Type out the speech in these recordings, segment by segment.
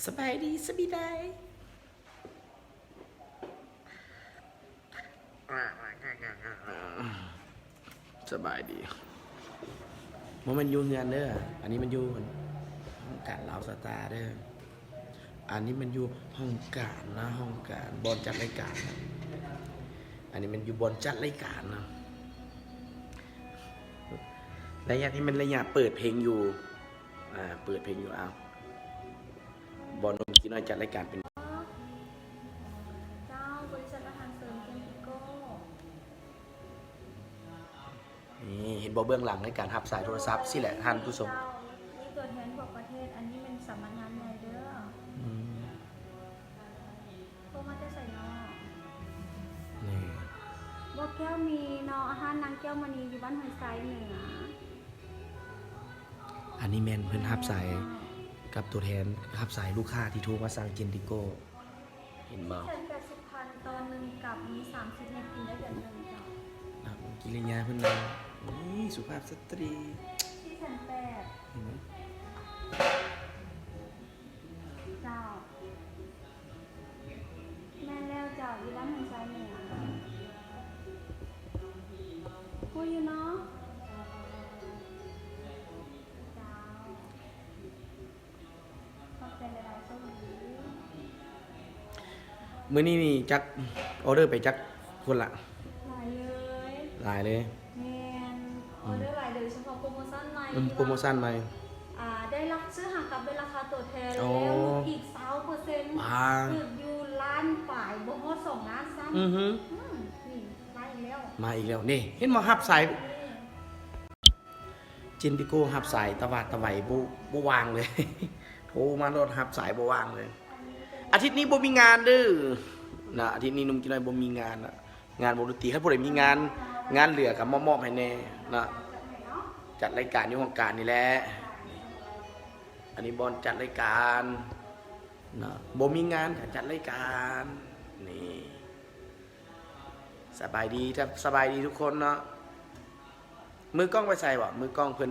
ສະບາຍດີ ສະບາຍດີ ສະບາຍດີ. ບໍ່ແມ່ນຢູ່ເຮືອນເດີ ອັນນີ້ມັນຢູ່ຫ້ອງການລາວສະຕາເດີ. ອັນນີ້ມັນຢູ່ຫ້ອງການນະ ຫ້ອງການ ບ່ອນຈັດລາຍການນະ. ອັນນີ້ມັນຢູ່ບ່ອນຈັດລາຍການນະ. ໄລຍະນີ້ແມ່ນໄລຍະເປີດເພງຢູ່ ອ່າ ເປີດເພງຢູ່. ອ້າວ ບ່ອນນົມກີນ້ອຍຈັດລາຍການເປັນ ເຈົ້າ ບໍລິສັດອາຫານເສີມເຈນຕິໂກ. ນີ້ ເຫັນບໍ່ ເບື້ອງຫຼັງໃນການຮັບສາຍໂທລະສັບຊີ້ແຫຼະທ່ານຜູ້ຊົມ. ເຈົ້າ ມີຕົວແທນທົ່ວປະເທດ ອັນນີ້ແມ່ນສຳນັກງານໃຫຍ່ເດີ. ອືມ ໂທມາແຕ່ໃສນໍ? ນີ້ ບໍ່ແກ້ວມີນໍ ຮ້ານນາງແກ້ວມະນີ ຢູ່ບ້ານຫ້ວຍຊາຍເໜືອ. ອັນນີ້ແມ່ນເພິ່ນຮັບສາຍກັບຕົວແທນ ຮັບສາຍລູກຄ້າທີ່ໂທມາສັ່ງເຈນຕິໂກ. ເຫັນບໍ່? ສີ່ແສນແປດສິບພັນຕໍ່ໜຶ່ງກັບ ມີສາມສິບເມັດ ກິນໄດ້ເດືອນໜຶ່ງເຈົ້າ. ອ່ະ ກິລິຍາເພິ່ນວ່າ ນີ້ ສຸພາບສະຕຣີ ສີ່ແສນແປດ ເຫັນບໍ່? ເຈົ້າ ແມ່ນແລ້ວເຈົ້າ ຢູ່ບ້ານຫ້ວຍຊາຍເໜືອ. ຮູ້ຢູ່ເນາະ ເຈົ້າ. ຂອບໃຈຫຼາຍໆ ໂຊກດີ. ມື້ນີ້ນີ້ຈັກ ອໍເດີໄປຈັກຄົນລະ? ຫຼາຍເລີຍ ຫຼາຍເລີຍ. ແມ່ນ ອືມ ອໍເດີຫຼາຍ ໂດຍສະເພາະໂປຣໂມຊັນໃໝ່. ອືມ ທີ່ວ່າ ໂປຣໂມຊັນໃໝ່ ອ່າ ໄດ້ຮັບ ຊື້ຫາກັບ ໄດ້ລາຄາຕົວແທນ ໂອ້ ແລ້ວລົດອີກຊາວເປີເຊັນ ບາ ຖືກຢູ່ລ້ານປາຍ ບໍ່ຮອດສອງລ້ານຊ້ຳ. ອືຮຶ ອືມ ນີ້ ມາອີກແລ້ວ ມາອີກແລ້ວ. ນີ້ ເຫັນບໍ່ ຮັບສາຍ ເຈນຕິໂກ ຮັບສາຍຕະຫວາດຕະໄຫວ ບໍ່ ບໍ່ວ່າງເລີຍ ໂທມາໂລດ ຮັບສາຍບໍ່ວ່າງເລີຍ. ອາທິດນີ້ບໍ່ມີງານເດີນະ ອາທິດນີ້ໜຸ່ມກີນ້ອຍບໍ່ມີງານນະ ງານວົງດົນຕີ. ຄັນຜູ້ໃດມີງານ ງານເຫຼືອກໍມາມອບໃຫ້ແດ່ນະ ຈັດລາຍການຢູ່ຫ້ອງການນີ້ແຫຼະ. ອັນນີ້ບ່ອນຈັດລາຍການນະ ບໍ່ມີງານກໍຈັດລາຍການ. ນີ້ ສະບາຍດີ ສະບາຍດີທຸກຄົນເນາະ. ມືກ້ອງໄປໃສບໍ? ມືກ້ອງເພິ່ນ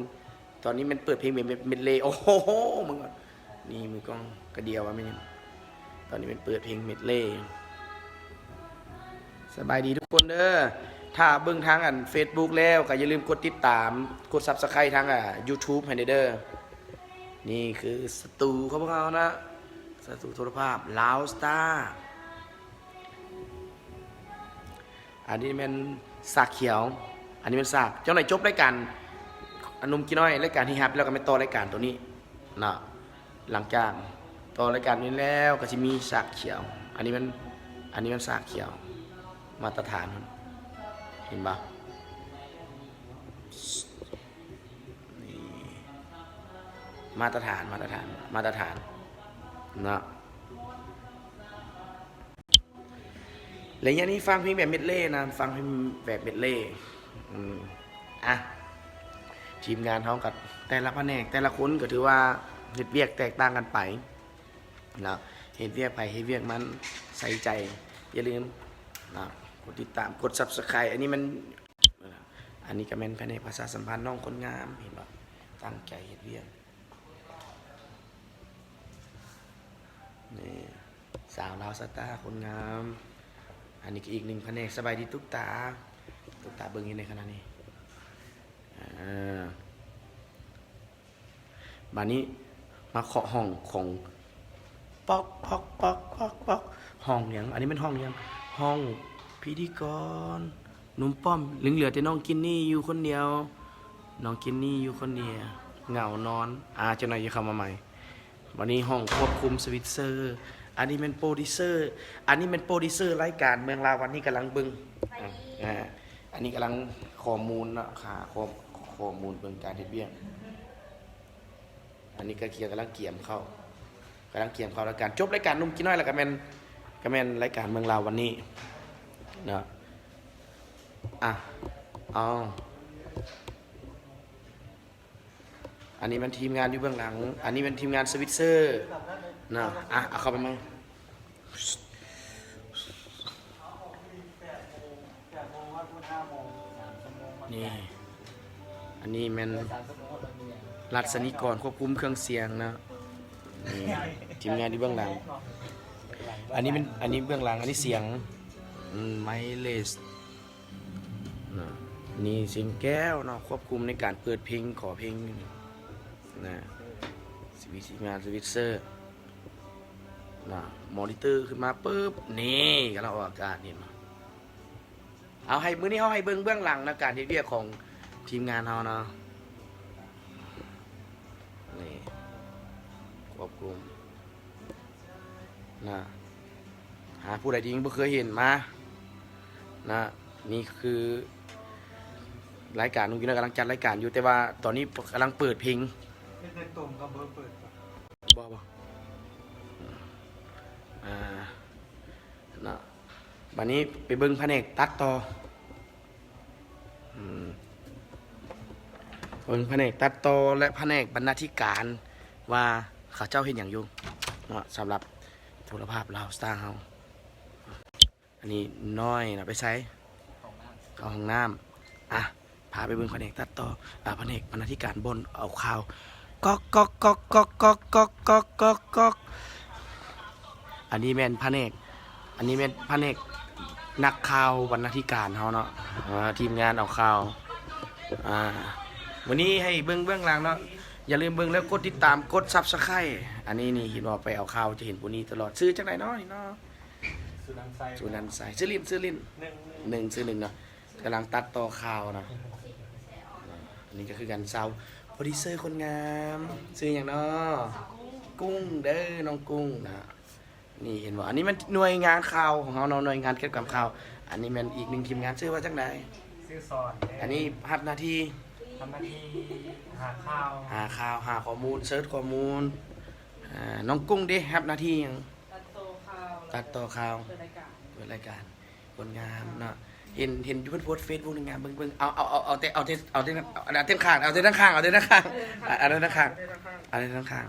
ຕອນນີ້ແມ່ນເປີດເພງເມັດເລ. ໂອ້ໂຫ ມຶງ ນີ້ມືກ້ອງກະດຽວວ່າແມ່ນຫຍັງ? ຕອນນີ້ແມ່ນເປີດເພງເມັດເລ. ສະບາຍດີທຸກຄົນເດີ. ຖ້າເບິ່ງທາງອັນເຟສບຸກແລ້ວ ກໍຢ່າລືມກົດຕິດຕາມ ກົດຊັບສະໄຄຣບ໌ທາງ ອ່າ ຢູທູບໃຫ້ແດ່ເດີ. ນີ້ຄືສະຕູຂອງພວກເຮົານະ ສະຕູໂທລະພາບລາວສະຕາ. ອັນນີ້ແມ່ນສາກຂຽວ ອັນນີ້ແມ່ນສາກ. ຈັກໜ່ອຍຈົບລາຍການ ອາ ໜຸ່ມກີນ້ອຍ ລາຍການທີ່ຮັບແລ້ວກໍແມ່ນຕໍ່ລາຍການໂຕນີ້ເນາະ. ຫຼັງຈາກຕໍ່ລາຍການນີ້ແລ້ວກໍຊິມີສາກຂຽວ. ອັນນີ້ແມ່ນ ອັນນີ້ແມ່ນສາກຂຽວ ມາດຕະຖານ ເຫັນບໍ່? ນີ້ ມາດຕະຖານ ມາດຕະຖານ ມາດຕະຖານເນາະ. ໄລຍະນີ້ຟັງເພງແບບເມັດເລນະ ຟັງເພງແບບເມັດເລ. ອືມ ອ່ະ ທີມງານເຮົາກໍແຕ່ລະພະແນກ ແຕ່ລະຄົນກໍຖືວ່າເຮັດວຽກແຕກຕ່າງກັນໄປເນາະ ເຮັດວຽກໃຜເຮັດວຽກມັນ ໃສ່ໃຈ. ຢ່າລືມເນາະ ກົດຕິດຕາມ ກົດຊັບສະໄຄຣບ໌. ອັນນີ້ມັນ ອັນນີ້ກໍແມ່ນພະແນກປະຊາສຳພັນ ນ້ອງຄົນງາມ ເຫັນບໍ່? ຕັ້ງໃຈເຮັດວຽກ. ນີ້ ສາວລາວສະຕາຄົນງາມ. ອັນນີ້ກໍອີກໜຶ່ງພະແນກ. ສະບາຍດີຕຸກຕາ. ຕຸກຕາເບິ່ງຢູ່ໃນຂະນະນີ້. ອ່າ ບາດນີ້ມາເຄາະຫ້ອງຂອງ ປອກ ປອກ ປອກ ປອກ ປອກ. ຫ້ອງຫຍັງ? ອັນນີ້ແມ່ນຫ້ອງຫຍັງ? ຫ້ອງພິທີກອນ. ໜຸ່ມປ້ອມ ຍັງເຫຼືອແຕ່ນ້ອງກິນນີ້ຢູ່ຄົນດຽວ ນ້ອງກິນນີ້ຢູ່ຄົນດຽວ ເຫງົານອນ. ອ່າ ຈັກໜ່ອຍຈະເຂົ້າມາໃໝ່. ບັດນີ້ຫ້ອງຄວບຄຸມສະວິດເຊີ ອັນນີ້ແມ່ນໂປຣດິວເຊີ ອັນນີ້ແມ່ນໂປຣດິວເຊີລາຍການເມືອງລາວ ວັນນີ້ກຳລັງເບິ່ງ. ອ່າ ອັນນີ້ກຳລັງຂໍ້ມູນເນາະ ຫາຂໍ້ ຂໍ້ມູນເບິ່ງການເຮັດວຽກ. ອັນນີ້ກໍກຳລັງກຽມເຂົ້າ ກຳລັງກຽມເຂົ້າລາຍການ. ຈົບລາຍການໜຸ່ມກີນ້ອຍແລ້ວກໍແມ່ນ ກໍແມ່ນລາຍການເມືອງລາວວັນນີ້ເນາະ. ອ່ະ ເອົາ ອັນນີ້ແມ່ນທີມງານຢູ່ເບື້ອງຫຼັງ ອັນນີ້ແມ່ນທີມງານສະວິດເຊີເນາະ. ອ່ະ ເອົາເຂົ້າໄປໃໝ່. ນີ້ ອັນນີ້ແມ່ນລັດສະນີກອນຄວບຄຸມເຄື່ອງສຽງເນາະ. ນີ້ທີມງານຢູ່ເບື້ອງຫຼັງ. ອັນນີ້ແມ່ນ ອັນນີ້ເບື້ອງຫຼັງ ອັນນີ້ສຽງ ອືມ ໄມເລສ ນະ ນີ້ສຽງແກ້ວເນາະ ຄວບຄຸມໃນການເປີດເພງ ຂໍເພງ ນະ ສະວິດ ທີມງານສະວິດເຊີ ນະ ມໍນິເຕີຂຶ້ນມາປຶບ ນີ້ກຳລັງອອກອາກາດ ເຫັນບໍ່? ເອົາ ໃຫ້ ມື້ນີ້ເຮົາໃຫ້ເບິ່ງເບື້ອງຫຼັງນະ ການເຮັດວຽກຂອງທີມງານເຮົາເນາະ ນີ້ ຄວບຄຸມ ນະ ຫາຜູ້ໃດທີ່ຍັງບໍ່ເຄີຍເຫັນມາ ນະ ນີ້ຄືລາຍການ ລຸງກິນກຳລັງຈັດລາຍການຢູ່ ແຕ່ວ່າຕອນນີ້ກຳລັງເປີດເພງ ເຮັດໃນຕົງກັບເບີເປີດ ບໍ່ ບໍ່ ອ່າ ເນາະ ບາດນີ້ໄປເບິ່ງພະແນກຕັດຕໍ່ ອືມ ເບິ່ງພະແນກຕັດຕໍ່ ແລະ ພະແນກບັນນາທິການວ່າເຂົາເຈົ້າເຮັດຫຍັງຢູ່ເນາະ ສຳລັບໂທລະພາບລາວສະຕາເຮົາ. ອັນນີ້ນ້ອຍນະ ໄປໃສ? ເຂົ້າຫ້ອງນ້ຳ. ອ່ະ ພາໄປເບິ່ງພະແນກຕັດຕໍ່ ອ່າ ພະແນກບັນນາທິການ ບ່ອນເອົາຂ່າວ ກອກ ກອກ ກອກ ກອກ ກອກ ກອກ ກອກ ກອກ ກອກ. ອັນນີ້ແມ່ນພະແນກ ອັນນີ້ແມ່ນພະແນກນັກຂ່າວບັນນາທິການເຮົາເນາະ ອ່າ ທີມງານເອົາຂ່າວ. ອ່າ ມື້ນີ້ໃຫ້ເບິ່ງເບື້ອງຫຼັງເນາະ ຢ່າລືມເບິ່ງແລ້ວກົດຕິດຕາມ ກົດ Subscribe. ອັນນີ້ນີ້ເຫັນບໍ່ ໄປເອົາຂ່າວຈະເຫັນຜູ້ນີ້ຕະຫຼອດ. ຊື່ຈັ່ງໃດເນາະນີ້ເນາະ? ສຸນັນໄຊ ສຸນັນໄຊ. ຊື່ຫຼິ້ນ ຊື່ຫຼິ້ນ ໜຶ່ງ ໜຶ່ງ ຊື່ໜຶ່ງເນາະ. ກຳລັງຕັດຕໍ່ຂ່າວນະ ອັນນີ້ກໍຄືກັນ ສາວໂປຣດິວເຊີຄົນງາມ ຊື່ຫຍັງເນາະ? ກຸ້ງ ກຸ້ງເດີ ນ້ອງກຸ້ງນະ. ນີ້ເຫັນບໍ່ ອັນນີ້ແມ່ນໜ່ວຍງານຂ່າວຂອງເຮົາເນາະ ໜ່ວຍງານເກັບກຳຂ່າວ. ອັນນີ້ແມ່ນອີກໜຶ່ງທີມງານ ຊື່ວ່າຈັ່ງໃດ? ຊື່ສອນເດ້. ອັນນີ້ຮັບໜ້າທີ່ ຮັບໜ້າທີ່ຫາຂ່າວ ຫາຂ່າວ ຫາຂໍ້ມູນ ເສີດຂໍ້ມູນ. ອ່າ ນ້ອງກຸ້ງເດ້ ຮັບໜ້າທີ່ຫຍັງ? ຕັດຕໍ່ຂ່າວ ຕັດຕໍ່ຂ່າວ ເປີດລາຍການ ເປີດລາຍການ. ຄົນງາມເນາະ ເຫັນ ເຫັນຢູ່ເພິ່ນໂພສເຟສບຸກນີ້ງາມ ເບິ່ງ ເບິ່ງ ເອົາ ເອົາ ເອົາ ເອົາແຕ່ ເອົາແຕ່ ເອົາແຕ່ ເອົາແຕ່ທາງຂ້າງ ເອົາແຕ່ທາງຂ້າງ ເອົາແຕ່ທາງຂ້າງ ເອົາແຕ່ທາງຂ້າງ ເອົາແຕ່ທາງຂ້າງ.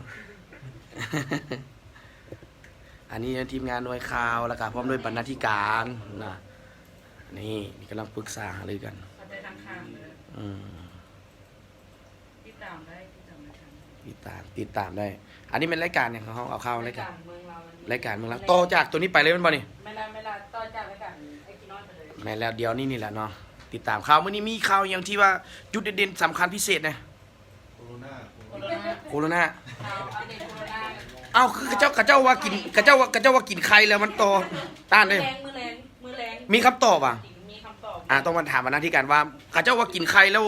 ອັນນີ້ທີມງານໜ່ວຍຂ່າວ ແລ້ວກໍພ້ອມດ້ວຍບັນນາທິການນະ ນີ້ ນີ້ກຳລັງປຶກສາຫາລືກັນ ເອົາແຕ່ທາງຂ້າງເດີ. ອືມ ຕິດຕາມໄດ້ ຕິດຕາມໄດ້ ຕິດຕາມ ຕິດຕາມໄດ້. ອັນນີ້ແມ່ນລາຍການຫຍັງຂອງເຮົາ? ເອົາຂ່າວລາຍການ ລາຍການເມືອງລາວວັນນີ້ ລາຍການເມືອງລາວ ຕໍ່ຈາກຕົວນີ້ໄປເລີຍແມ່ນບໍ່ນີ້? ແມ່ນແລ້ວ ແມ່ນແລ້ວ ຕໍ່ຈາກລາຍການໄອ້ກີນ້ອຍໄປເລີຍ. ແມ່ນແລ້ວ ດຽວນີ້ນີ້ແຫຼະເນາະ ຕິດຕາມຂ່າວ. ມື້ນີ້ມີຂ່າວຫຍັງທີ່ວ່າຈຸດເດັ່ນໆ ສຳຄັນພິເສດແດ່? ໂຄໂຣນາ ໂຄໂຣນາ ໂຄໂຣນາ. ເອົາ ອັນນີ້ໂຄໂຣນາ. ເອົ້າ ຄືເຂົາເຈົ້າ ເຂົາເຈົ້າວ່າກິນ ເຂົາເຈົ້າວ່າ ເຂົາເຈົ້າວ່າກິນໄຂ່ແລ້ວມັນຕໍ່ຕ້ານເດ້. ມື້ແລງ ມື້ແລງ ມື້ແລງ ມີຄຳຕອບຫວາ? ມີຄຳຕອບ. ອ່າ ຕ້ອງມາຖາມບັນນາທິການວ່າ ເຂົາເຈົ້າວ່າກິນໄຂ່ແລ້ວ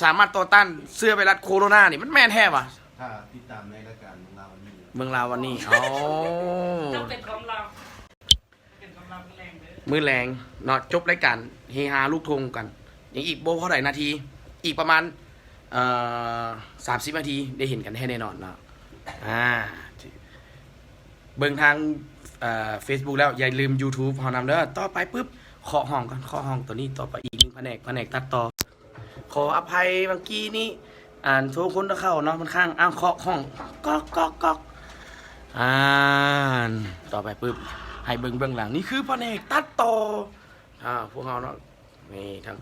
ສາມາດຕໍ່ຕ້ານເຊື້ອໄວຣັສໂຄໂຣນານີ້ ມັນແມ່ນແທ້ຫວາ? ຖ້າຕິດຕາມໃນລາຍການເມືອງລາວວັນນີ້ ເມືອງລາວວັນນີ້. ອໍ ຕ້ອງເປັນຄວາມລັບ ເປັນຄວາມລັບມື້ແລງເດີ ມື້ແລງເນາະ. ຈົບລາຍການເຮຮາລູກທົ່ງກັນ ຍັງອີກບໍ່ພໍເທົ່າໃດນາທີ ອີກປະມານ ເອີ ສາມສິບນາທີ ໄດ້ເຫັນກັນແທ້ແນ່ນອນເນາະ. ອ່າ ເບິ່ງທາງ ເອີ ເຟສບຸກແລ້ວ ຢ່າລືມຢູທູບເຮົານຳເດີ. ຕໍ່ໄປປຶບ ເຄາະຫ້ອງກ່ອນ ເຄາະຫ້ອງຕົວນີ້. ຕໍ່ໄປອີກໜຶ່ງພະແນກ ພະແນກຕັດຕໍ່. ຂໍອະໄພ ເມື່ອກີ້ນີ້ ອັນ ໂທຄົນເຂົ້າເນາະ ມັນຄ້າງ. ອ້າວ ເຄາະຫ້ອງ ກອກ ກອກ ກອກ. ອ່າ ຕໍ່ໄປປຶບ ໃຫ້ເບິ່ງເບື້ອງຫຼັງ ນີ້ຄືພະແນກຕັດຕໍ່ ອ່າ ພວກເຮົາເນາະ. ນີ້ທາງ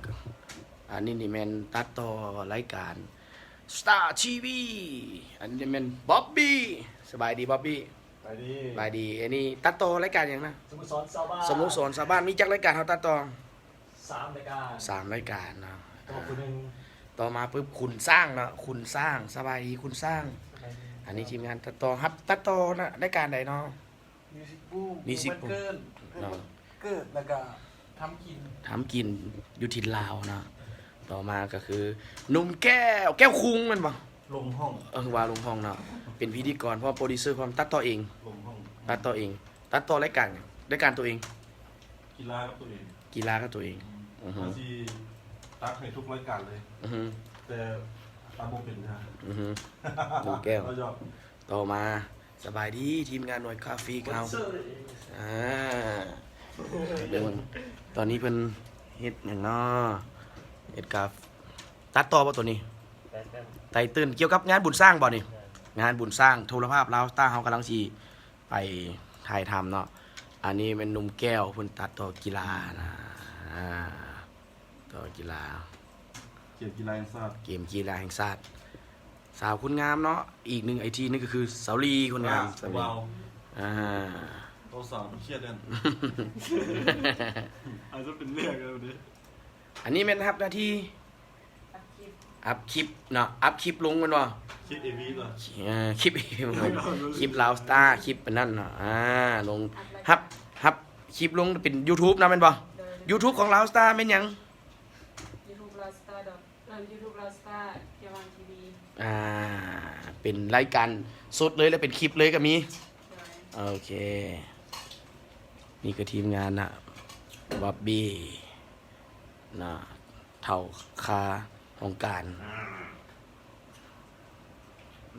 ອັນນີ້ນີ້ແມ່ນຕັດຕໍ່ລາຍການ ສະຕາ ທີວີ. ອັນນີ້ແມ່ນບັອບບີ. ສະບາຍດີບັອບບີ. ສະບາຍດີ ສະບາຍດີ. ອັນນີ້ຕັດຕໍ່ລາຍການຫຍັງນະ? ສະໂມສອນຊາວບ້ານ ສະໂມສອນຊາວບ້ານ. ມີຈັກລາຍການເຮົາຕັດຕໍ່? ສາມລາຍການ ສາມລາຍການເນາະ. ຕໍ່ຜູ້ໜຶ່ງ ຕໍ່ມາປຶບ ຂຸນຊ້າງເນາະ ຂຸນຊ້າງ. ສະບາຍດີຂຸນຊ້າງ. ສະບາຍດີ. ອັນນີ້ທີມງານຕັດຕໍ່ ຮັບຕັດຕໍ່ນະ ລາຍການໃດເນາະ? ມິວສິກບູມ ມິວສິກບູມ ເກີດ ເນາະ ເກີດ ແລ້ວກໍທຳກິນ ທຳກິນຢູ່ຖິ່ນລາວເນາະ. ຕໍ່ມາກໍຄືໜຸ່ມແກ້ວ ແກ້ວຄຸງແມ່ນບໍ່? ລົງຫ້ອງ ເອີ ວ່າລົງຫ້ອງເນາະ ເປັນພິທີກອນ ພ້ອມໂປຣດິວເຊີ ພ້ອມຕັດຕໍ່ເອງ ລົງຫ້ອງ ຕັດຕໍ່ເອງ. ຕັດຕໍ່ລາຍການຫຍັງ? ລາຍການຕົວເອງ ກິລາກັບຕົວເອງ ກິລາກັບຕົວເອງ. ອື ວ່າຊິຕັດໃຫ້ທຸກລາຍການເລີຍ. ອື ແຕ່ຕັດບໍ່ເປັນນະ. ອື ໜຸ່ມແກ້ວ ເອົາຫຍອກ. ຕໍ່ມາ ສະບາຍດີທີມງານໜ່ວຍກາຟິກເຮົາ. ອ່າ ເບິ່ງ ຕອນນີ້ເພິ່ນເຮັດຫຍັງເນາະ? ເຮັດກາ ຕັດຕໍ່ບໍ່ຕົວນີ້? ໄຕເຕີນ ກ່ຽວກັບງານບຸນຊ້າງບໍ່ນີ້? ງານບຸນຊ້າງ ໂທລະພາບລາວສະຕາເຮົາກຳລັງຊິໄປຖ່າຍທຳເນາະ. ອັນນີ້ແມ່ນໜຸ່ມແກ້ວ ເພິ່ນຕັດຕໍ່ກິລານະ ອ່າ ຕໍ່ກິລາ ເກມກິລາແຫ່ງຊາດ ເກມກິລາແຫ່ງຊາດ. ສາວຄົນງາມເນາະ ອີກໜຶ່ງໄອທີ ນັ້ນກໍຄືສາວລີຄົນງາມ ສາວລີ ວ້າວ ອ່າ ເອົາສາວມາຄຽດແລ້ວ ອາດຈະເປັນເລື່ອງແລ້ວເດ້. ອັນນີ້ແມ່ນຮັບໜ້າທີ່ອັບຄລິບເນາະ ອັບຄລິບລົງແມ່ນບໍ່? ຄລິບເອວີເນາະ ເອີ ຄລິບເອວີ ຄລິບລາວສະຕາ ຄລິບອັນນັ້ນເນາະ ອ່າ ລົງ ຮັບ ຮັບຄລິບລົງເປັນຢູທູບນະແມ່ນບໍ່? ໂດຍ ຢູທູບຂອງລາວສະຕາແມ່ນຫຍັງ? ຢູທູບລາວສະຕາ ເອີ ຢູທູບລາວສະຕາ ເຄວັນທີວີ ອ່າ ເປັນລາຍການສົດເລີຍ ແລະ ເປັນຄລິບເລີຍກໍມີ ໂດຍ ໂອເຄ ນີ້ຄືທີມງານນະ ບັອບບີນະ ເຖົ້າຄາຫ້ອງການ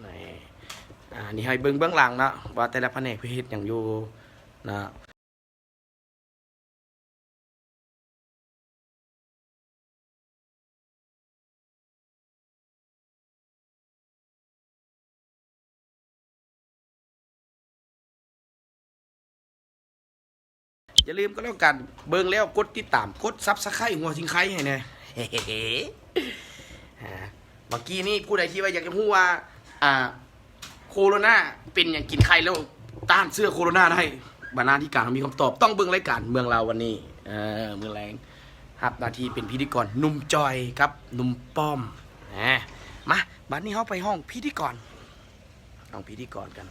ນີ້ ອ່າ ນີ້ໃຫ້ເບິ່ງເບື້ອງຫຼັງເນາະ ວ່າແຕ່ລະພະແນກເພິ່ນເຮັດຫຍັງຢູ່ນະ. ຢ່າລືມກໍແລ້ວກັນ ເບິ່ງແລ້ວກົດຕິດຕາມ ກົດຊັບສະໄຄຣບ໌ຫົວສິງໄຄໃຫ້ແດ່. ອ່າ ເມື່ອກີ້ນີ້ຜູ້ໃດທີ່ວ່າຢາກຈະຮູ້ວ່າ ອ່າ ໂຄໂຣນາເປັນຫຍັງ ກິນໄຂ່ແລ້ວຕ້ານເຊື້ອໂຄໂຣນາໄດ້? ບັນນາທິການເຮົາມີຄຳຕອບ ຕ້ອງເບິ່ງລາຍການເມືອງລາວວັນນີ້ ເອີ ມື້ແລງ ຮັບໜ້າທີ່ເປັນພິທີກອນ ໜຸ່ມຈ່ອຍກັບໜຸ່ມປ້ອມ ນະ. ມາ ບັດນີ້ເຮົາໄປຫ້ອງພິທີກອນ ຫ້ອງພິທີກອນກັນ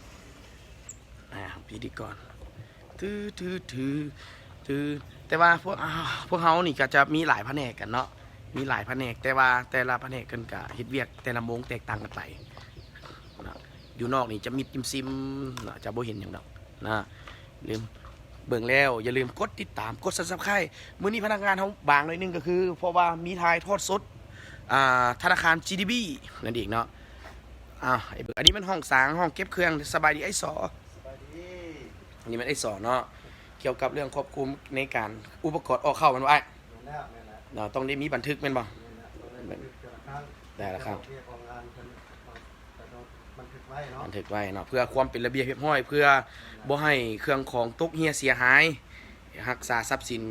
ອ່າ ພິທີກອນ ຖື ຖື ຖື ຖື ແຕ່ວ່າພວກ ອ່າ ພວກເຮົານີ້ກໍຈະມີຫຼາຍພະແນກກັນເນາະ ມີຫຼາຍພະແນກ ແຕ່ວ່າແຕ່ລະພະແນກເພິ່ນກະເຮັດວຽກແຕ່ລະໂມງແຕກຕ່າງກັນໄປເນາະ. ຢູ່ນອກນີ້ຈະມິດຈິມຊິມເນາະ ຈະບໍ່ເຫັນຫຍັງດອກນະ. ລືມ ເບິ່ງແລ້ວຢ່າລືມກົດຕິດຕາມ ກົດຊັບສະໄຄຣບ໌. ມື້ນີ້ພະນັກງານເຮົາບາງໜ້ອຍໜຶ່ງ ກໍຄືເພາະວ່າມີຖ່າຍທອດສົດ ອ່າ ທະນາຄານຈີດີບີນັ້ນເອງເນາະ. ອ້າວ ໄອ້ເບິ່ງ ອັນນີ້ແມ່ນຫ້ອງສາງ ຫ້ອງເກັບເຄື່ອງ. ສະບາຍດີອ້າຍສໍ. ສະບາຍດີ. ອັນນີ້ແມ່ນອ້າຍສໍເນາະ ກ່ຽວກັບເລື່ອງຄວບຄຸມໃນການອຸປະກອນອອກເຂົ້າແມ່ນບໍ່ອ້າຍ? ແມ່ນແລ້ວ ແມ່ນແລ້ວ ເນາະ ຕ້ອງໄດ້ມີບັນທຶກແມ່ນບໍ່? ແມ່ນແລ້ວ ຕ້ອງໄດ້ບັນທຶກແຕ່ລະຄັ້ງ ແຕ່ລະຄັ້ງ ເວລາອອກງານເພິ່ນ ເພິ່ນຕ້ອງບັນທຶກໄວ້ເນາະ ບັນທຶກໄວ້ເນາະ ເພື່ອຄວາມເປັນລະບຽບຮຽບຮ້ອຍ ເພື່ອບໍ່ໃຫ້ເຄື່ອງຂອງຕົກເຮ່ຍເສຍຫາຍ ຮັກສາຊັບສິນ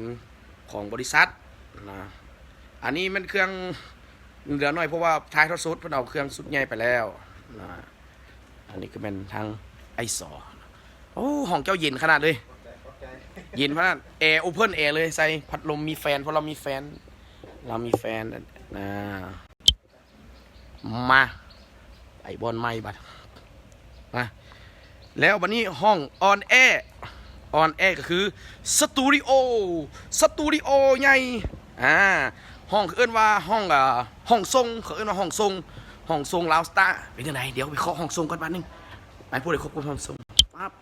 ຂອງບໍລິສັດນະ. ອັນນີ້ແມ່ນເຄື່ອງເຫຼືອໜ້ອຍ ເພາະວ່າຖ່າຍທອດສົດເພິ່ນເອົາເຄື່ອງຊຸດໃຫຍ່ໄປແລ້ວນະ. ອັນນີ້ກໍແມ່ນທາງອ້າຍສໍ. ໂອ້ ຫ້ອງເຈົ້າເຢັນຂະໜາດເລີຍ ເຢັນຂະໜາດ ແອໂອເພິນແອເລີຍ ໃສ່ພັດລົມ ມີແຟນ ເພາະລາວມີແຟນ ລາວມີແຟນ ອ່າ. ມາ ໄປບ່ອນໃໝ່ບັດ ມາ ແລ້ວບັດນີ້ຫ້ອງອອນແອ ອອນແອກໍຄືສະຕູດິໂອ ສະຕູດິໂອໃຫຍ່ ອ່າ ຫ້ອງເຂົາເອີ້ນວ່າຫ້ອງ ອ່າ ຫ້ອງຊົງ ເຂົາເອີ້ນວ່າຫ້ອງຊົງ ຫ້ອງຊົງລາວສະຕາ. ເປັນຈັ່ງໃດ? ດຽວໄປເຄາະຫ້ອງຊົງກ່ອນບາດໜຶ່ງ ໄປ ຜູ້ໃດຄວບຄຸມຫ້ອງຊົງ ປັບ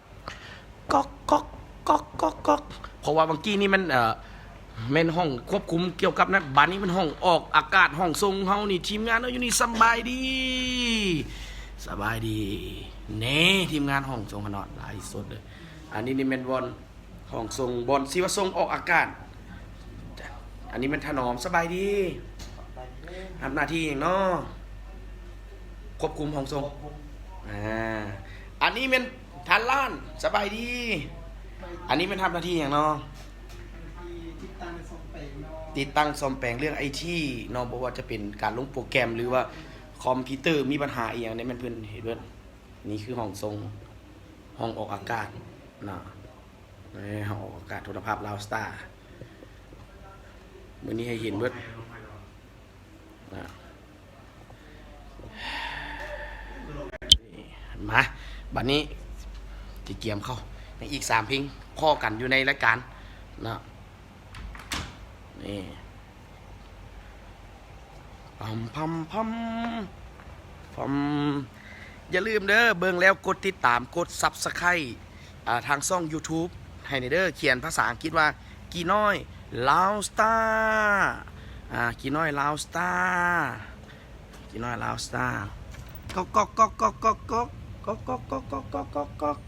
ກອກ ກອກ ກອກ ກອກ ກອກ ເພາະວ່າເມື່ອກີ້ນີ້ມັນ ເອີ ແມ່ນຫ້ອງຄວບຄຸມກ່ຽວກັບນັ້ນ ບາດນີ້ມັນຫ້ອງອອກອາກາດ ຫ້ອງຊົງເຮົານີ້ ທີມງານເຮົາຢູ່ນີ້ ສຳບາຍດີ ສະບາຍດີ ນີ້ ທີມງານຫ້ອງຊົງຂະໜອດ ຫຼາຍສົດເລີຍ. ອັນນີ້ນີ້ແມ່ນບ່ອນຫ້ອງຊົງ ບ່ອນຊິວ່າຊົງອອກອາກາດ. ອັນນີ້ແມ່ນຖະໜອມ ສະບາຍດີ ຮັບໜ້າທີ່ຫຍັງເນາະ? ຄວບຄຸມຫ້ອງຊົງ ອ່າ ອັນນີ້ແມ່ນທ່ານລ້ານ ສະບາຍດີ. ອັນນີ້ແມ່ນຮັບໜ້າທີ່ຫຍັງເນາະ? ຕິດຕັ້ງສ້ອມແປງເລື່ອງໄອທີເນາະ ບໍ່ວ່າຈະເປັນການລົງໂປຣແກຣມ ຫຼືວ່າຄອມພິວເຕີມີບັນຫາອີ່ຫຍັງນີ້ ແມ່ນເພິ່ນເຮັດເບິດ. ນີ້ຄືຫ້ອງຊົງ ຫ້ອງອອກອາກາດເນາະ ເອີ ຫ້ອງອອກອາກາດໂທລະພາບລາວສະຕາ ມື້ນີ້ໃຫ້ເຫັນເບິດ. ອ່າ ມາ ບັດນີ້ຊິກຽມເຂົ້າໃນອີກສາມເພງ ພໍ້ກັນຢູ່ໃນລາຍການເນາະ ນີ້ ພັມ ພັມ ພັມ ພັມ ຢ່າລືມເດີ ເບິ່ງແລ້ວກົດຕິດຕາມ ກົດຊັບສະໄຄຣບ໌ ອ່າ ທາງຊ່ອງຢູທູບໃຫ້ແດ່ເດີ ຂຽນພາສາອັງກິດວ່າ ກີນ້ອຍລາວສະຕາ ອ່າ ກີນ້ອຍລາວສະຕາ ກີນ້ອຍລາວສະຕາ ກອກ ກອກ ກອກ ກອກ ກອກ ກອກ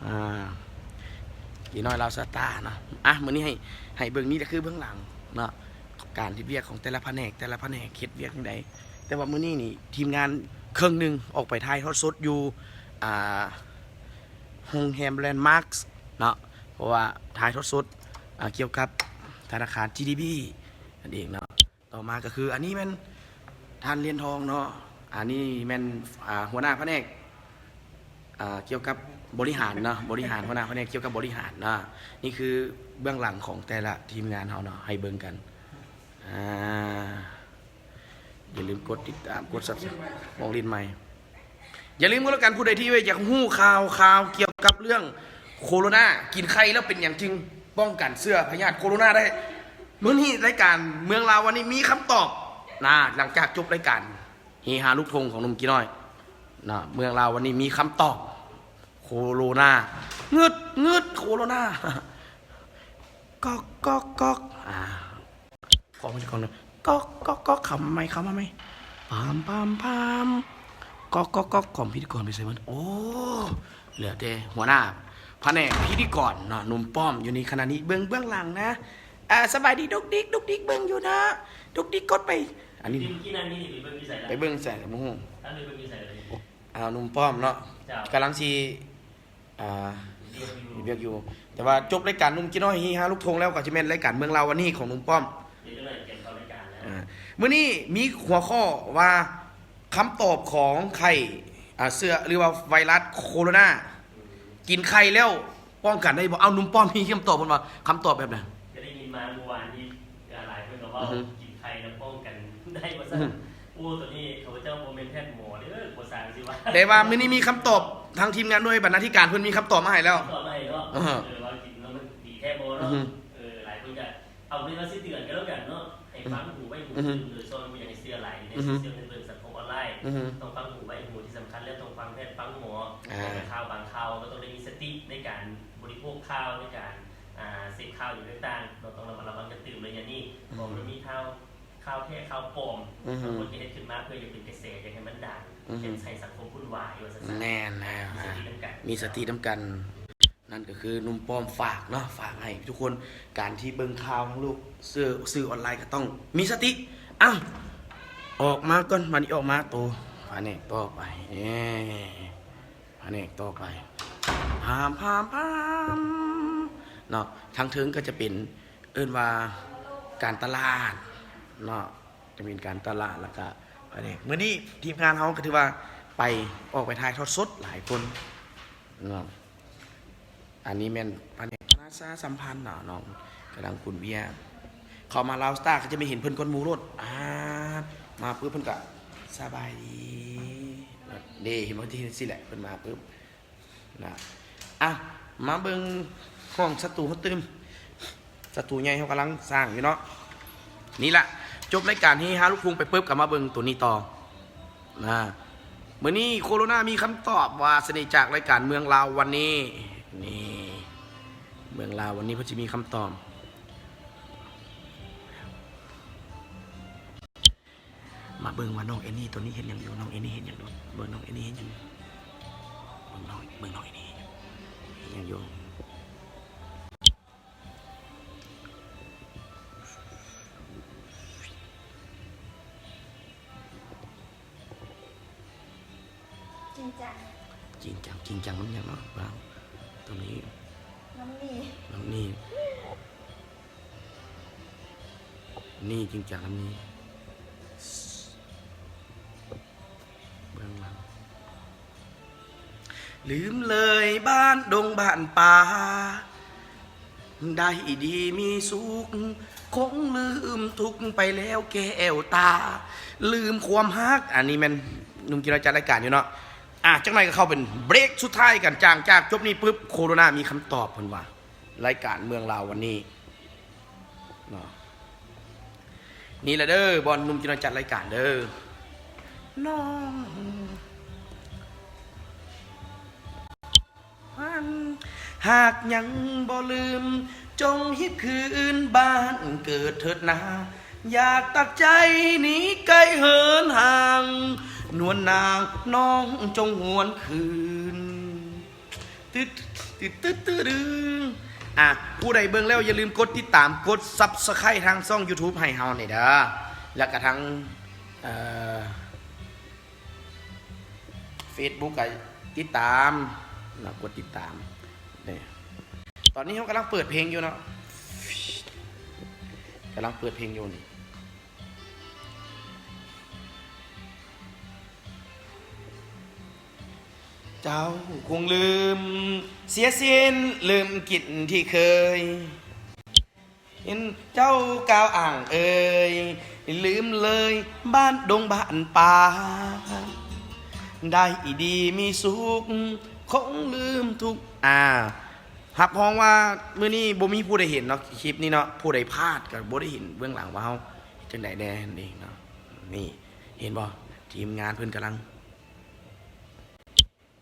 ອ່າ ກີນ້ອຍລາວສະຕາເນາະ. ອ່ະ ມື້ນີ້ໃຫ້ ໃຫ້ເບິ່ງ ນີ້ກໍຄືເບື້ອງຫຼັງເນາະ ການເຮັດວຽກຂອງແຕ່ລະພະແນກ ແຕ່ລະພະແນກເຮັດວຽກຈັ່ງໃດ. ແຕ່ວ່າມື້ນີ້ນີ້ ທີມງານເຄິ່ງໜຶ່ງອອກໄປຖ່າຍທອດສົດຢູ່ ອ່າ ໂຮງແຮມແລນມາກເນາະ ເພາະວ່າຖ່າຍທອດສົດ ອ່າ ກ່ຽວກັບທະນາຄານຈີດີບີນັ້ນເອງເນາະ. ຕໍ່ມາກໍຄື ອັນນີ້ແມ່ນທ່ານຫຼຽນທອງເນາະ ອັນນີ້ແມ່ນ ອ່າ ຫົວໜ້າພະແນກ ອ່າ ກ່ຽວກັບບໍລິຫານເນາະ, ບໍລິຫານ, ຫົວໜ້າພະແນກກ່ຽວກັບບໍລິຫານເນາະ. ນີ້ຄືເບື້ອງຫຼັງຂອງແຕ່ລະທີມງານເຮົາເນາະ, ໃຫ້ເບິ່ງກັນ. ອ່າ ຢ່າລືມກົດຕິດຕາມ, ກົດ Subscribe ຂອງຫຼິ້ນໃໝ່. ຢ່າລືມກໍແລ້ວກັນ, ຜູ້ໃດທີ່ຢາກຮູ້ຂ່າວ, ຂ່າວກ່ຽວກັບເລື່ອງໂຄໂຣນາ, ກິນໄຂ່ແລ້ວເປັນຫຍັງຈຶ່ງປ້ອງກັນເຊື້ອພະຍາດໂຄໂຣນາໄດ້? ມື້ນີ້ລາຍການເມືອງລາວວັນນີ້ມີຄຳຕອບນະ, ຫຼັງຈາກຈົບລາຍການເຮຮາລູກທົ່ງຂອງໜຸ່ມກີນ້ອຍນະ, ເມືອງລາວວັນນີ້ມີຄຳຕອບ ໂຄໂຣນາ, ງຶດ ງຶດ ໂຄໂຣນາ. ກອກ ກອກ ກອກ ອ່າ ຂອງພິທີກອນ ກອກ ກອກ ກອກ ເຂົ້າມາໃໝ່ ເຂົ້າມາໃໝ່ ປາມ ປາມ ປາມ ກອກ ກອກ ກອກ ຂອງພິທີກອນໄປໃສໝົດ? ໂອ້ ເຫຼືອແຕ່ຫົວໜ້າພະແນກພິທີກອນເນາະ, ໜຸ່ມປ້ອມຢູ່ໃນຂະນະນີ້ ເບິ່ງເບື້ອງຫຼັງນະ. ອ່າ ສະບາຍດີດຸກດິກ, ດຸກດິກເບິ່ງຢູ່ເນາະ, ດຸກດິກກົດໄປ. ອັນນີ້ ໄປເບິ່ງໃສບໍ່ຮູ້? ອ່າ ໜຸ່ມປ້ອມເນາະ ກຳລັງຊິ ອ່າ ເຮັດວຽກຢູ່ ແຕ່ວ່າຈົບລາຍການໜຸ່ມກີນ້ອຍເຮຮາລູກທົ່ງແລ້ວ ກໍຈະແມ່ນລາຍການເມືອງລາວວັນນີ້ຂອງໜຸ່ມປ້ອມ. ອ່າ ມື້ນີ້ມີຫົວຂໍ້ວ່າ ຄຳຕອບຂອງໄຂ້ ອ່າ ເຊື້ອ ຫຼືວ່າໄວຣັສໂຄໂຣນາ, ກິນໄຂ່ແລ້ວປ້ອງກັນໄດ້ບໍ່? ເອົາ ໜຸ່ມປ້ອມມີຄຳຕອບເພິ່ນວ່າ ຄຳຕອບແບບໃດ? ກໍໄດ້ຍິນມາເມື່ອວານນີ້ ຫຼາຍຄົນກໍເວົ້າ ກິນໄຂ່ແລ້ວປ້ອງກັນໄດ້ວ່າຊັ້ນ. ໂອ້ ໂຕນີ້ຂ້າພະເຈົ້າບໍ່ແມ່ນແພດໝໍເດີ ບໍ່ສ້າງຊິວ່າ. ແຕ່ວ່າມື້ນີ້ມີຄຳຕອບ, ທາງທີມງານໜ່ວຍບັນນາທິການເພິ່ນມີຄຳຕອບມາໃຫ້ແລ້ວ. ເອີ ວ່າກິນແລ້ວມັນດີແທ້ບໍ່ເນາະ. ເອີ ຫຼາຍຄົນກໍ ເອົາເລີຍວ່າຊິເຕືອນກັນແລ້ວກັນເນາະ, ໃຫ້ຟັງຫູໄວ້ຫູ ໂດຍສະເພາະບໍ່ຢາກໃຫ້ເຊື່ອຫຼາຍໃນໂຊຊຽວ ໃນເລື່ອງສັງຄົມອອນລາຍ. ຕ້ອງຟັງຫູໄວ້ຫູທີ່ສະຳຄັນ ແລະ ຕ້ອງຟັງແພດຟັງໝໍ, ແລະ ຂ່າວບາງຂ່າວກໍຕ້ອງໄດ້ມີສະຕິໃນການບໍລິໂພກຂ່າວ, ໃນການ ອ່າ ເສບຂ່າວຫຍັງຕ່າງໆເນາະ, ຕ້ອງລະມັດລະວັງຢ່າງຕື່ມເລີຍ. ອັນນີ້ ເພາະມັນມີຂ່າວ ຂ່າວແທ້ຂ່າວປອມ, ບາງຄົນກໍເຮັດຂຶ້ນມາເພື່ອຢາກເປັນກະແສ, ຢາກໃຫ້ມັນດັງ, ເຮັດໃຫ້ສັງຄົມວຸ້ນວາຍວ່າຊັ້ນ. ແມ່ນແລ້ວ ມີສະຕິນຳກັນ, ມີສະຕິນຳກັນ. ນັ້ນກໍຄືໜຸ່ມປ້ອມຝາກເນາະ, ຝາກໃຫ້ທຸກຄົນ ການທີ່ເບິ່ງຂ່າວທາງໂລກ ສື່ ສື່ອອນລາຍກໍຕ້ອງມີສະຕິ. ອ້າວ ອອກມາກ່ອນ, ບາດນີ້ອອກມາໂຕພະແນກຕໍ່ໄປ, ເອີ ພະແນກຕໍ່ໄປ ພາມ ພາມ ພາມ ເນາະ. ທາງເທິງກໍຈະເປັນ ເອີ້ນວ່າການຕະຫຼາດເນາະ, ຈະເປັນການຕະຫຼາດ ແລ້ວກະພະແນກ. ມື້ນີ້ທີມງານເຮົາກໍຖືວ່າໄປ ອອກໄປຖ່າຍທອດສົດຫຼາຍຄົນເນາະ. ອັນນີ້ແມ່ນພະແນກປະຊາສຳພັນເນາະ, ນ້ອງກຳລັງຂຸ້ນວຽກ. ເຂົ້າມາລາວສະຕາ ກໍຈະໄດ້ເຫັນເພິ່ນກ່ອນໝູ່ໂລດ. ອາ ມາປຶບເພິ່ນກໍ ສະບາຍດີ ເດ້ ເຫັນບໍ່? ທີ່ເຮັດຊີ້ແຫຼະ ເພິ່ນມາປຶບນະ. ອ່ະ ມາເບິ່ງຫ້ອງສະຕູເຮົາຕື່ມ. ສະຕູໃຫຍ່ເຮົາກຳລັງສ້າງຢູ່ເນາະ. ນີ້ລະ ຈົບລາຍການເຮຮາລູກທຸ່ງໄປປຶບ ກໍມາເບິ່ງໂຕນີ້ຕໍ່ນະ. ມື້ນີ້ໂຄໂຣນາມີຄຳຕອບວ່າຊະນີ້ ຈາກລາຍການເມືອງລາວວັນນີ້. ນີ້ ເມືອງລາວວັນນີ້ເພິ່ນຊິມີຄຳຕອບ. ມາເບິ່ງວ່ານ້ອງແອນນີໂຕນີ້ເຮັດຫຍັງຢູ່, ນ້ອງແອນນີເຮັດຫຍັງຢູ່, ເບິ່ງນ້ອງແອນນີເຮັດຫຍັງຢູ່, ເບິ່ງນ້ອງ ເບິ່ງນ້ອງແອນນີເຮັດຫຍັງ ເຮັດຫຍັງຢູ່. ຈິງຈັງ ຈິງຈັງ ຈິງຈັງນຳຫຍັງເນາະ ວ່າໂຕນີ້ ນຳນີ້ ນຳນີ້ ນີ້ຈິງຈັງນຳນີ້ ເບື້ອງຫຼັງ. ລືມເລີຍບ້ານດົງບ້ານປ່າ ໄດ້ດີມີສຸກ ຄົງລືມທຸກໄປແລ້ວແກ້ວຕາ ລືມຄວາມຮັກ. ອັນນີ້ແມ່ນໜຸ່ມກິລາຈັດລາຍການຢູ່ເນາະ. ອ່າ ຈັກໜ່ອຍກໍເຂົ້າເປັນເບຣກສຸດທ້າຍກັນ. ຈາກ ຈາກຈົບນີ້ປຶບ ໂຄໂຣນາມີຄຳຕອບ ເພິ່ນວ່າ ລາຍການເມືອງລາວວັນນີ້ເນາະ. ນີ້ລະເດີ ບ່ອນໜຸ່ມກິນນ້ອຍຈັດລາຍການເດີ ນ້ອງ ຫາກຍັງບໍ່ລືມ ຈົ່ງຮີບຄືນບ້ານເກີດເທີດນາ ຢາກຕັດໃຈໜີໄກເຫີນຫ່າງ ນວນນາງ ນ້ອງຈົ່ງຫວນຄືນ. ຕຶດ ຕຶດ ຕຶດ ຕຶດ ອ່ະ ຜູ້ໃດເບິ່ງແລ້ວຢ່າລືມກົດຕິດຕາມ ກົດ Subscribe ທາງຊ່ອງ YouTube ໃຫ້ເຮົານີ້ເດີ ແລ້ວກະທາງ ເອີ Facebook ກະຕິດຕາມເນາະ ກົດຕິດຕາມເດີ. ຕອນນີ້ເຮົາກຳລັງເປີດເພງຢູ່ເນາະ ກຳລັງເປີດເພງຢູ່ນີ້. ເຈົ້າຄົງລືມເສຍສິ້ນ ລືມກິນທີ່ເຄີຍ ເຫັນເຈົ້າກ່າວອ້າງເອີຍ ລືມເລີຍບ້ານດົງບ້ານປ່າ ໄດ້ດີມີສຸກ ຄົງລືມທຸກ ອາ ຮັບຮອງວ່າມື້ນີ້ບໍ່ມີຜູ້ໃດເຫັນເນາະ ຄລິບນີ້ເນາະ ຜູ້ໃດພາດກໍບໍ່ໄດ້ເຫັນເບື້ອງຫຼັງວ່າເຮົາເຮັດຈັ່ງໃດແດ່ນັ້ນເອງເນາະ. ນີ້ ເຫັນບໍ່ ທີມງານເພິ່ນກຳລັງ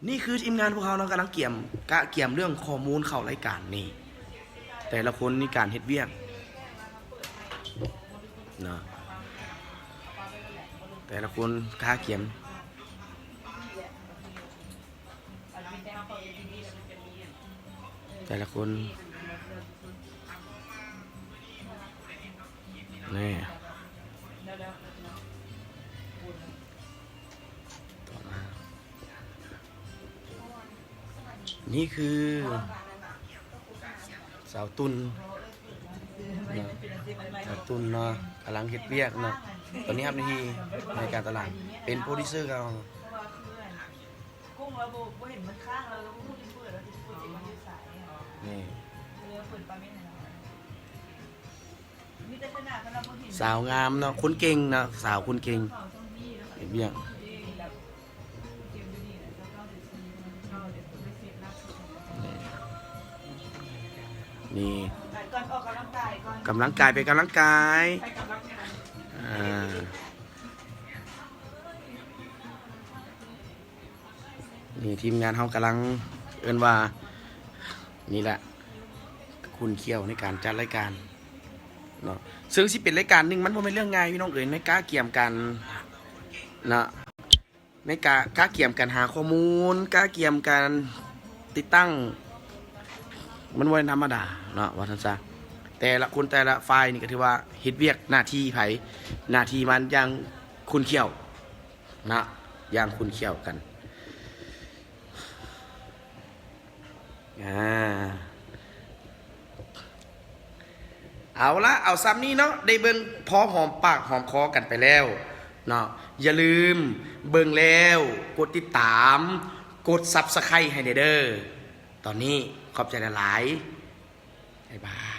ນີ້ຄືທີມງານພວກເຮົາເນາະ ກຳລັງກຽມ ກະກຽມເລື່ອງຂໍ້ມູນເຂົ້າລາຍການນີ້ ແຕ່ລະຄົນມີການເຮັດວຽກເນາະ ແຕ່ລະຄົນກະກຽມ ແຕ່ລະຄົນ ນີ້ ຕໍ່ມາ ນີ້ຄືສາວຕຸ່ນເນາະ ສາວຕຸ່ນເນາະ ກຳລັງເຮັດວຽກເນາະ ຕອນນີ້ຮັບໜ້າທີ່ໃນການຕະຫຼາດ ເປັນໂປຣດິວເຊີເກົ່າ ນີ້ ສາວງາມເນາະ ຄົນເກັ່ງເນາະ ສາວຄົນເກັ່ງ ເຮັດວຽກ ນີ້ ນີ້ ໄປກ່ອນ ອອກກຳລັງກາຍກ່ອນ ກຳລັງກາຍ ໄປກຳລັງກາຍ ໄປກຳລັງກາຍ ອ່າ ນີ້ທີມງານເຮົາກຳລັງ ເອີ້ນວ່າ ນີ້ແຫຼະ ຂຸ້ນຂ້ຽວໃນການຈັດລາຍການເນາະ ເຊິ່ງຊິເປັນລາຍການໜຶ່ງ ມັນບໍ່ແມ່ນເລື່ອງງ່າຍພີ່ນ້ອງເອີຍ ໃນກາກຽມການເນາະ ໃນກາ ກາກຽມການຫາຂໍ້ມູນ ກາກຽມການຕິດຕັ້ງ ມັນບໍ່ແມ່ນທຳມະດາເນາະ ວ່າຊັ້ນຊະ ແຕ່ລະຄົນແຕ່ລະຝ່າຍນີ້ກໍຖືວ່າເຮັດວຽກໜ້າທີ່ໃຜໜ້າທີ່ມັນຢ່າງຂຸ້ນຂ້ຽວ ນະ ຢ່າງຂຸ້ນຂ້ຽວກັນ ອາ ເອົາລະ ເອົາຊ່ຳນີ້ເນາະ ໄດ້ເບິ່ງພໍຫອມປາກຫອມຄໍກັນໄປແລ້ວເນາະ ຢ່າລືມເບິ່ງແລ້ວກົດຕິດຕາມ ກົດຊັບສະໄຄຣບ໌ໃຫ້ແດ່ເດີ້ ຕອນນີ້ຂອບໃຈຫຼາຍໆ ບາຍບາຍ.